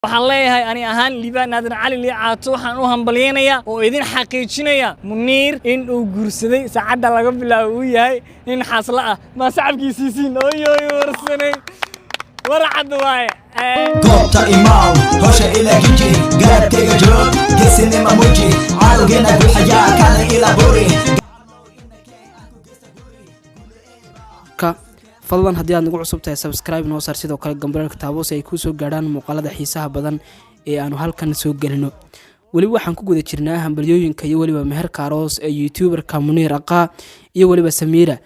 Waxaan leeyahay, ani ahaan Liibaan Aadan Cali Liicaato, waxaan u hambalyaynayaa oo idin xaqiijinaya Muniir in uu guursaday. Saacadda laga bilaabo uu yahay nin xaasla ah. Maa sacabkiisiisiin? Oyoy, warsanay, warcad waaye. Goobta imaaw, hosha ila giji, garabkayga joog, geesinima muji, cadowgeena guxayaa kale ila buri. Ka fadlan, haddii aad nagu cusub tahay, subscribe noo saar, sidoo kale gambaleelka taabo si ay kuu soo gaadhaan muuqaalada xiisaha badan ee aanu halkan soo gelino. Weli waxaan ku guda jirnaa hambalyooyinka iyo weliba meherka aroos ee YouTuberka Muniir Aqaa iyo weliba Samiira.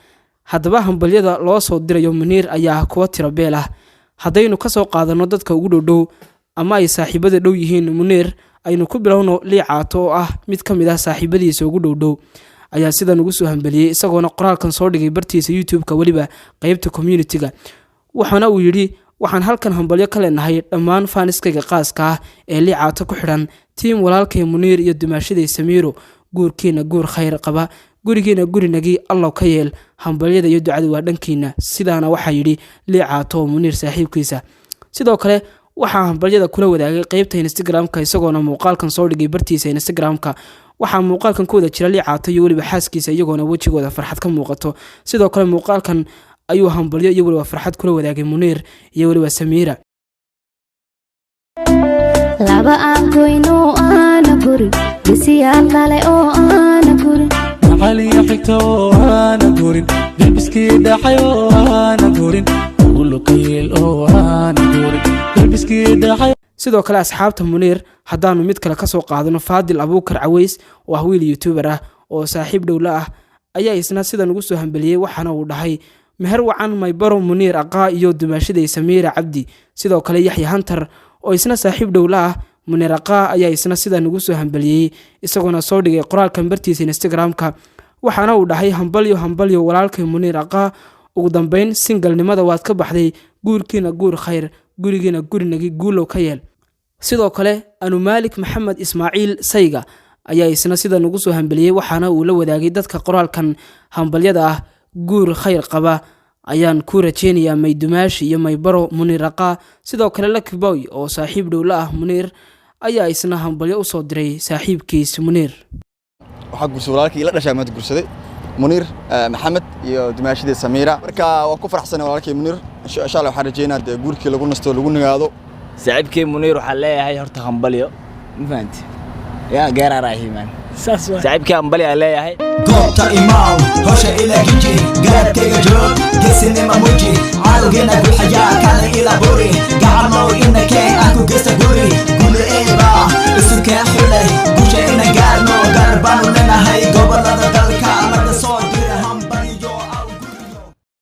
Haddaba hambalyada loo soo dirayo Muniir ayaa ah kuwo tiro beel ah. Haddaynu kasoo qaadano dadka ugu dhowdhow ama ay saaxiibada dhow yihiin Muniir, aynu ku bilowno Liicaato oo ah mid ka mid ah saaxiibadiisa ugu dhowdhow, ayaa sidan ugu soo hambeliyey, isagoona qoraalkan soo dhigay bartiisa YouTube-ka, weliba qeybta community-ga. Waxaana uu yidhi: "Waxaan halkan hambalyo ka leenahay dhammaan fans-kayga qaaska ah ee Liicaato ku xidhan, team walaalkay Muniir iyo dumaashaday Samiiro. Guurkiina guur khayr qaba, gurigiina gurinagii Allow ka yeel. Hambalyada iyo ducada waa dhankiina." Sidaana waxaa yidhi Liicaato oo Muniir saaxiibkiisa. Sidoo kale waxaa hambalyada kula wadaagay qeybta Instagram-ka, isagoona muuqaalkan soo dhigay bartiisa Instagram-ka. Waxaa muuqaalkan ku wada jira Liicaato iyo weliba xaaskiisa, iyagoona wejigooda farxad ka muuqato. Sidoo kale muuqaalkan ayuu hambalyo iyo weliba farxad kula wadaagay Muniir iyo weliba Samiira. Laba aan goyno aana guri bisiyaal dhale oo aana gurin. Macaliyo xigta oo aana gurin, gelbiskii dhacay oo aana gurin, ulukayeel oo aana gurin, gelbiskii dhacay. Sidoo kale asxaabta Muniir haddaanu mid kale kasoo qaadano, Faadil Abuukar Caweys oo ah wiil YouTuber ah oo saaxiib dhowla ah, ayaa isna sidan ugu soo hambeliyey. Waxaana uu dhahay: "Meher wacan, my bro Muniir Aqaa iyo dumaashaday Samiira Cabdi." Sidoo kale Yaxya Hantar oo isna saaxiib dhowla ah Muniir Aqaa ayaa isna sidan ugu soo hambeliyey, isagoona soo dhigay qoraalkan bartiisa Instagram-ka. Waxaana uu dhahay: "Hambalyo, hambalyo, walaalkay Muniir Aqaa. Ugu dambeyn single-nimada waad ka baxday. Guurkiina guur khayr, gurigiina gurinagi guulow ka yeel." Sidoo kale Anu Maalik Maxamed Ismaaciil Sayga ayaa isna sidan ugu soo hambeliyey. Waxaana uu la wadaagay dadka qoraalkan hambalyada ah: "Guur khayr qaba ayaan ku rajeynayaa, my dumaashi iyo my bro Muniir Aqaa." Sidoo kale Lucky Boy oo saaxiib dhowla ah Muniir ayaa isna hambalyo usoo diray saaxiibkiis Muniir. Waxaa guursaday walaalkii ila dhashaa maanta guursaday, Muniir Maxamed iyo dumaashadii Samiira. Marka waan ku faraxsanay walaalkii Muniir. Insha Allah waxaan rajeynaa dee guurkii lagu nasto, lagu nagaado. Saaxiibkay Muniir waxaan leeyahay horta hambalyo, ma fahanti yaa geeraaraahimaan. Saas waay. Saaxiibkay hambalyo aan leeyahay. Goobta imaaw, hosha ila giji, garabkayga joog, geesinima muji, cadowgeena guxayaa kale ila buri, gacanow ina keen aan ku geysta guri.